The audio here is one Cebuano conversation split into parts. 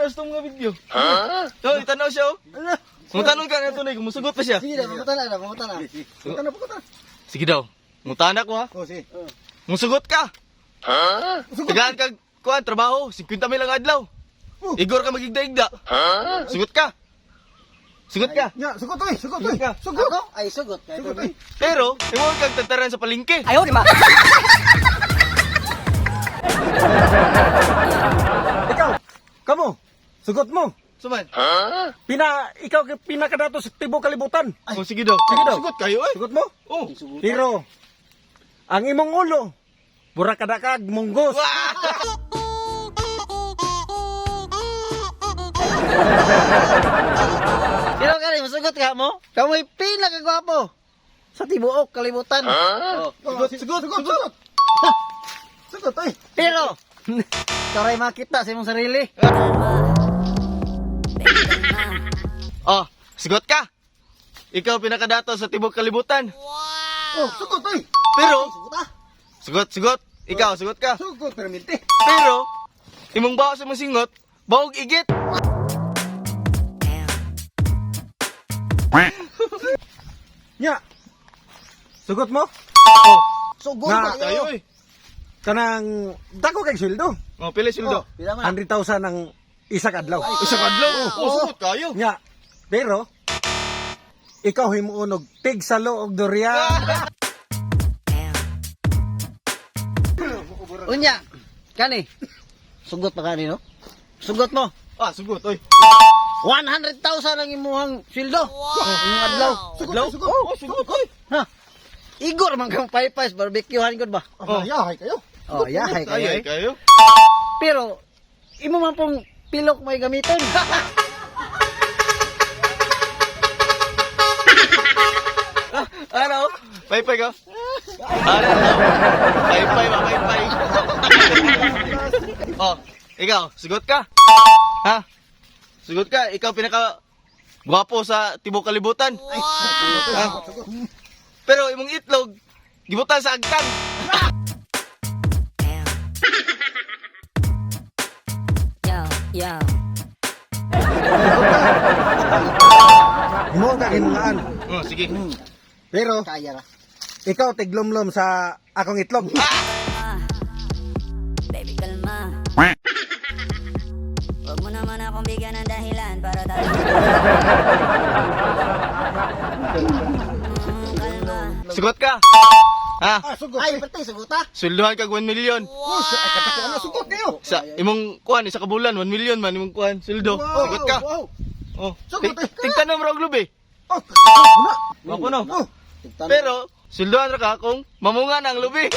Tanaw sa itong mga video. Ha? So, itanaw siya oh. Mutanon ka na tunay, kung musugot pa siya. Sige na, pamutan na, pamutan na. Pamutan na, pamutan. Sige daw. Mutana ko ha. Oh, sige. Musugot ka. Ha? Tagaan kag kuan trabaho, 50 mil ang adlaw. Oh. Igor ka magigda-igda. Ha? Sugot ka. Sugot ka. Nya, sugot oy, sugot oy. Sugot ka. Sugot. Ako? Ay, sugot. Kaya Sugot oy. Pero, imo kag tataran sa palengke. Ayaw, di ba? Ikaw, kamo. Sugot mo. Suman. Pina ikaw kay pinakadato sa tibuok kalibutan. Oh, sige daw. Sige daw. Sugot kayo eh. Sugot mo? Oh. Pero ang imong ulo bura kadakag munggos. Pero kani, masugot ka mo? Kamoy pinakagwapo sa tibuok kalibutan. Oh. Sugot, sugot, sugot. Sugot. Sugot oy. Pero, taray makita sa imong sarili. Oh, sugot ka. Ikaw pinakadato sa tibok kalibutan. Oh, sugot oy. Pero, Sugot ah. sugot, sugot. Ikaw, sugot ka. Sugot perminte. Pero, imong baho sa imong singot, bahog igit. Nya. Sugot mo? Oh, Sugot Na, kayo. kayo eh. Kanang dako kay sweldo. Oh, pila sweldo. Oh, pila man. 100,000 ang isa ka adlaw. Isa ka adlaw. Oh, sugot kayo. Nya. Pero ikaw himuon og tig salo og durian. Unya, kani. Sugot pa kani, no? Sugot mo. Ah, sugot oy. 100,000 ang imuhang sweldo. Wow. Imong adlaw. Sugot, Adlaw? sugot. Oh, sugot oy. Ha? Igor man kang paypays, barbecuehan gud ba? Oh, yahay kayo. Oh, yahay kayo. Ay, eh. kayo. Pero imo man pong pilok may gamiton. Ano? Paypay ka? Ano? Paypay ba? Paypay. Oh, ikaw, sugot ka? Ha? Sugot ka? Ikaw pinaka gwapo sa tibok kalibutan. Ha? Pero imong itlog, gibutan sa agtang. Yo, yo. Himuon ka himuon. Oh, sige. Pero Kaya ra. ikaw tiglumlum sa akong itlog. Baby, kalma. Huwag mo naman akong bigyan ng dahilan para tayo. Kalma. Sugot ka? Ha? Ah, sugot. Ay, pati sugot ah. Sweldohan kag 1 million. Oh, sa ay katako na sugot kayo. Sa imong kuan isa ka bulan 1 million man imong kuan sweldo. Wow, Sugot ka. Wow. Oh. Sugot, eh. Tigtanom ra og lubi. Oh, na. Gwapo no. Oh, Tigtan. Pero sweldohan ra ka kung mamunga na ang lubi.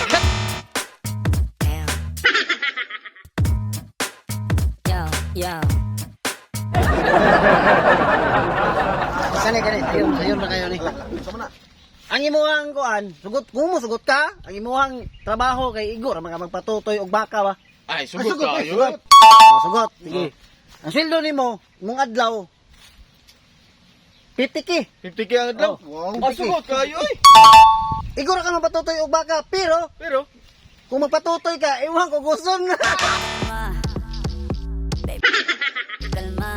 Yo, yo. Kani kani, sayon, sayon na kayo ni. sama na. Ang imuhang kuan, sugot kumo sugot ka. Ang imuhang trabaho kay Igor ang mga magpatutoy og baka ba. Ay, Ay, sugot sugot, ay, kayo. sugot. Oh, sugot. Sige. Ang sweldo nimo, imong adlaw 50K. 50K ang adlaw. Wow. Ah, sugot kayo eh. Igor ka magpatutoy og baka, pero Pero kung magpatutoy ka, imuhang kuguson. Kalma. Baby, kalma.